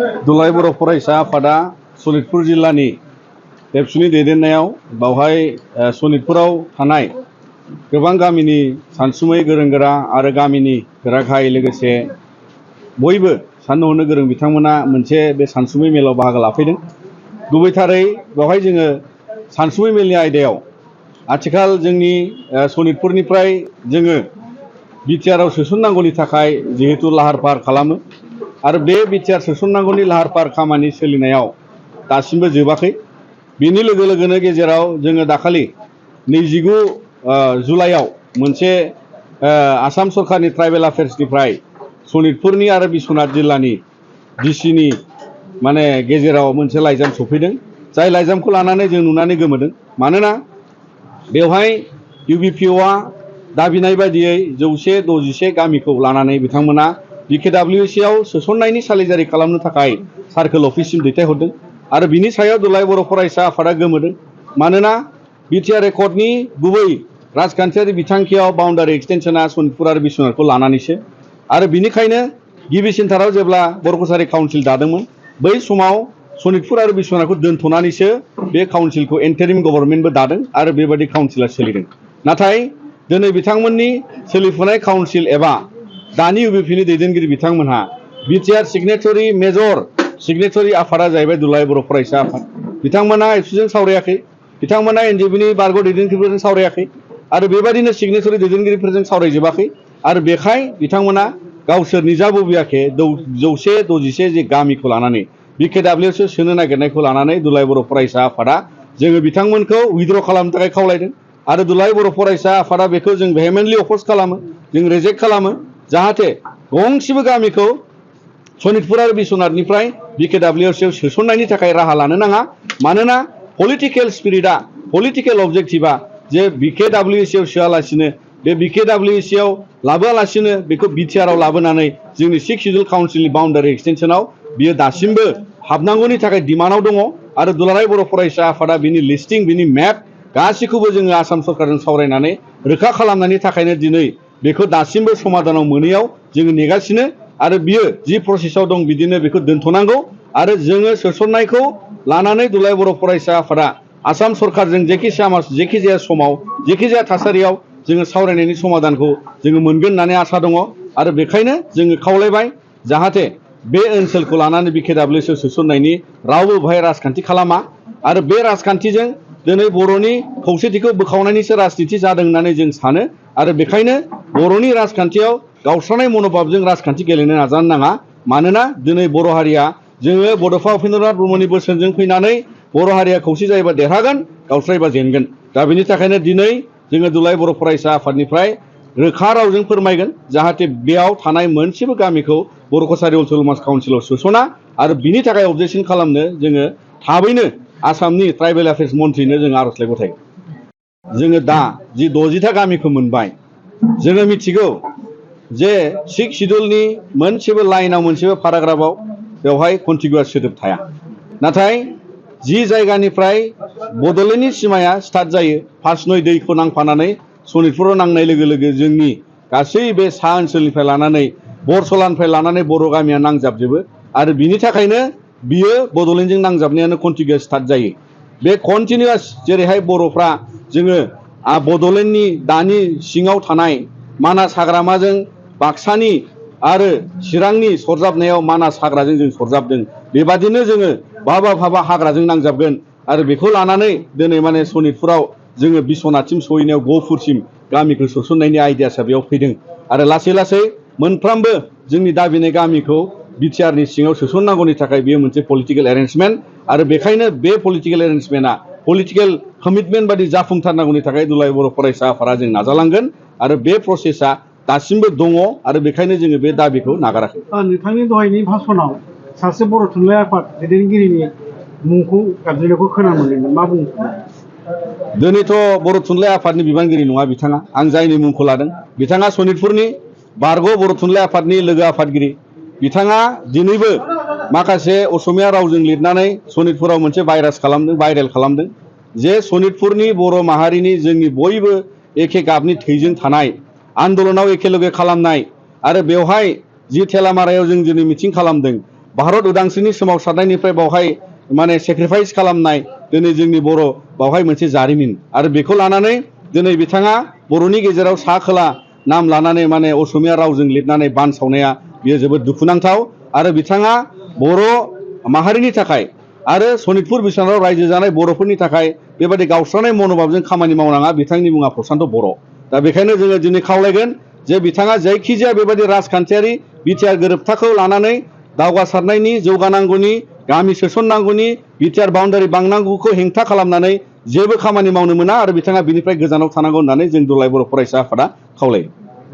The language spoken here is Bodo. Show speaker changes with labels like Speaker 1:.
Speaker 1: दुलाराय बर' फरायसा आफादा सनितपुर जिल्लानि एबसुनि दैदेननायाव बावहाय सनितपुराव थानाय गोबां गामिनि सानसुमै गोरों गोरा आरो गामिनि गोरा गाहाय लोगोसे बयबो साननो हनो गोरों बिथांमोना मोनसे बे सानसुमै मेलाव बाहागो लाफैदों। गुबैथारै बेवहाय जोङो सानसुमै मेलनि आयदायाव आथिखाल जोंनि सनितपुरनिफ्राय जोङो बिटिआरआव सोसननांगौनि थाखाय जिहेतु लाहार फाहार खालामो आरो बे बिटिआर सोसननांगौनि लाहार फाहार खामानि सोलिनायाव दासिमबो जोबाखै। बेनि लोगो लोगोनो गेजेराव जोङो दाखालि 29 जुलाइआव मोनसे आसाम सरकारनि ट्राइबेल अफेयार्सनिफ्राय सनितपुरनि आरो बिश्वनाथ जिल्लानि डिसिनि माने गेजेराव मोनसे लाइजाम सफैदों। जाय लाइजामखौ लानानै जों नुनानै गोमोदों। मानोना बेवहाय इउबिपिअआ दाबिनाय बायदियै 161 गामिखौ लानानै बिथांमोना बिकेडब्लिउसिआव सोसननायनि सालिजारि खालामनो थाखाय सार्कोल अफिससिम दैथायहरदों आरो बिनि सायाव दुलाराय बर' फरायसा आफादा गोमोदों। मानोना बिटिआर एकर्डनि गुबै राजखान्थियारि बिथांखियाव बाउन्डारि एक्सटेनसना सनितपुर आरो बिश्वनाथखौ लानानैसो आरो बिनिखायनो गिबिसिनथाराव जेब्ला बर' कसारी काउन्सिल दादोंमोन बै समाव सनितपुर आरो बिश्वनाथखौ दोनथ'नानैसो बे काउन्सिलखौ एन्टारिम गभर्नमेन्टबो दादों आरो बेबायदि काउन्सिला सोलिदों। नाथाय दिनै बिथांमोननि सोलिफुनाय काउन्सिल एबा दानि इउबिपिनि दैदेनगिरि बिथांमोनहा बिटिआर सिगनेटरि मेजर सिगनेटरि आफादा जाहैबाय दुलाराय बर' फरायसा आफाद। बिथांमोना एबसुजों सावरायाखै, बिथांमोना एनजिअनि बारग' दैदेनगिरिफोरजों सावरायाखै आरो बेबायदिनो सिगनेटरि दैदेनगिरिफोरजों सावरायजोबाखै आरो बेखाय बिथांमोना गावसोर निजा बबेयाखै 161 जे गामिखौ लानानै बिकेडब्लिउसिआव सोनो नागिरनायखौ लानानै दुलाराय बर' फरायसा आफादा जोङो बिथांमोनखौ उइथड्र खालामनो थाखाय खावलायदों आरो दुलाराय बर' फरायसा आफादा बेखौ जों भेहेमेन्टलि अपोज खालामो, जों रिजेक्ट खालामो जाहाथे गंसेबो गामिखौ सनितपुर आरो बिश्वनाथनिफ्राय बिकेडब्लिउसिआव सोसननायनि थाखाय राहा लानो नाङा। मानोना पलिटिकेल स्पिरिटआ पलिटिकेल अबजेक्टिभआ जे बिकेडब्लिउसिआव सोआलासिनो बे बिकेडब्लिउसिआव लाबोआलासिनो बेखौ बिटिआरआव लाबोनानै जोंनि 6 सिड्युल काउन्सिलनि बाउन्डारि एक्सटेनसनाव बियो दासिमबो हाबनांगौनि थाखाय डिमान्डआव दङ आरो दुलाराय बर' फरायसा आफादा बिनि लिस्टिं बिनि मेप गासैखौबो जोङो आसाम सरकारजों सावरायनानै रोखा खालामनायनि थाखायनो दिनै बेखौ दासिमबो समाधानाव मोनैयाव जोङो नेगासिनो आरो बियो जि प्रसेसआव दं बिदिनो बेखौ दोनथ'नांगौ आरो जोङो सोसननायखौ लानानै दुलाराय बर' फरायसा आफादा आसाम सरकारजों जेखिजाया समाव जेखिजाया थासारियाव जोङो सावरायनायनि समाधानखौ जोङो मोनगोन होननानै आसा दङ आरो बेखायनो जोङो खावलायबाय जाहाथे बे ओनसोलखौ लानानै बिकेडब्लिउसिआव सोसननायनि रावबो बेहाय राजखान्थि खालामा आरो बे राजखान्थिजों दिनै बर'नि खौसेथिखौ बोखावनायनिसो राजनिति जादों होननानै जों सानो आरो बेखायनो बर'नि राजखान्थियाव गावस्रानाय मनोभाबजों राजखान्थि गेलेनो नाजानो नाङा। मानोना दिनै बर' हारिया जोङो बड'फा उपेन्द्रनाथ ब्रह्मनि बोसोनजों फैनानै बर' हारिया खौसे जायोबा देरहागोन, गावस्रायोबा जेनगोन। दा बेनि थाखायनो दिनै जोङो दुलाराय बर' फरायसा आफादनिफ्राय रोखा रावजों फोरमायगोन जाहाथे बेयाव थानाय मोनसेबो गामिखौ बर' कसारी अट'नमास काउन्सिलाव सोसना आरो बिनि थाखाय अबजेक्सन खालामनो जोङो थाबैनो आसामनि ट्राइबेल एफेयार्स मन्थ्रिनो जोङो आर'जलाइ गथायगोन। जोङो दा जि 60टा गामिखौ मोनबाय जोङो मिथिगौ जे 6 सिड्युलनि मोनसेबो लाइनाव मोनसेबो पेराग्राफआव बेवहाय कन्टिगुवास सोदोब थाया। नाथाय जि जायगानिफ्राय बड'लेण्डनि सिमाया स्टार्ट जायो फार्स्ट नय दैखौ नांफानानै सनितपुराव नांनाय लोगो लोगो जोंनि गासै बे सा ओनसोलनिफ्राय लानानै बरसलानिफ्राय लानानै बर' गामिया नांजाबजोबो आरो बिनि थाखायनो बियो बड'लेण्डजों नांजाबनायानो कन्टिगुवास स्टार्ट जायो। बे कन्टिनिउवास जेरैहाय बर'फ्रा जोङो बड'लेण्डनि दानि सिङाव थानाय मानास हाग्रामाजों बाक्सानि आरो चिरांनि सरजाबनायाव मानास हाग्राजों जों सरजाबदों बेबादिनो जोङो बहाबा हाग्राजों नांजाबगोन आरो बेखौ लानानै दिनै माने सनितपुराव जोङो बिश्वनाथसिम सहैनायाव गहपुरसिम गामिखौ सोसननायनि आइडियासआ बेयाव फैदों आरो लासै लासै मोनफ्रोमबो जोंनि दाबिनाय गामिखौ बिटिआरनि सिङाव सोसननांगौनि थाखाय बेयो मोनसे पलिटिकेल एरेन्जमेन्ट आरो बेखायनो बे पलिटिकेल एरेन्जमेन्टआ पलिटिकेल कमिटमेन्ट बादि जाफुंथारनांगौनि थाखाय दुलाराय बर' फरायसा आफादा जों नाजालांगोन आरो बे प्रसेसआ दासिमबो दङ आरो बेखायनो जोङो बे दाबिखौ नागाराखै।
Speaker 2: नोंथांनि दहायनि भाषणाव सासे बर' थुनलाइ आफाद दैदेनगिरिनि मुंखौ गाबज्रिनायखौ खोनानो मोनदोंमोन, मा बुंनो?
Speaker 1: दिनैथ' बर' थुनलाइ आफादनि बिबानगिरि नङा बिथाङा, आं जायनि मुंखौ लादों बिथाङा सनितपुरनि बारग' बर' थुनलाइ आफादनि लोगो आफादगिरि। बिथाङा दिनैबो माखासे असमिया रावजों लिरनानै सनितपुराव मोनसे भाइरेल खालामदों जे सनितपुरनि बर' माहारिनि जोंनि बयबो एखे गाबनि थैजों थानाय आन्दलनाव एखेलगे खालामनाय आरो बेवहाय जि थेलामारायाव जों दिनै मिथिं खालामदों भारत उदांस्रिनि सोमावसारनायनिफ्राय बावहाय माने सेक्रिफाइस खालामनाय दिनै जोंनि बर' बावहाय मोनसे जारिमिन आरो बेखौ लानानै दिनै बिथाङा बर'नि गेजेराव सा खोला नाम लानानै माने असमिया रावजों लिरनानै बानसावनाया बियो जोबोद दुखुनांथाव आरो बिथाङा बर' माहारिनि थाखाय आरो सनितपुर बिसानाव रायजो जानाय बर'फोरनि थाखाय बेबायदि गावस्रानाय मनोभाबजों खामानि मावनाङा बिथांनि मुङा प्रसान्त बर' दा बेखायनो जोङो दिनै खावलायगोन जे बिथाङा जायखिजाया बेबायदि राजखान्थियारि बिटिआर गोरोबथाखौ लानानै दावगासारनायनि जौगानांगौनि गामि सोसननांगौनि बिटिआर बाउन्डारि बांनांगौखौ हेंथा खालामनानै जेबो खामानि मावनो मोना आरो बिथाङा बिनिफ्राय गोजानाव थानांगौ होननानै जों दुलाराय बर' फरायसा आफादा खावलायो।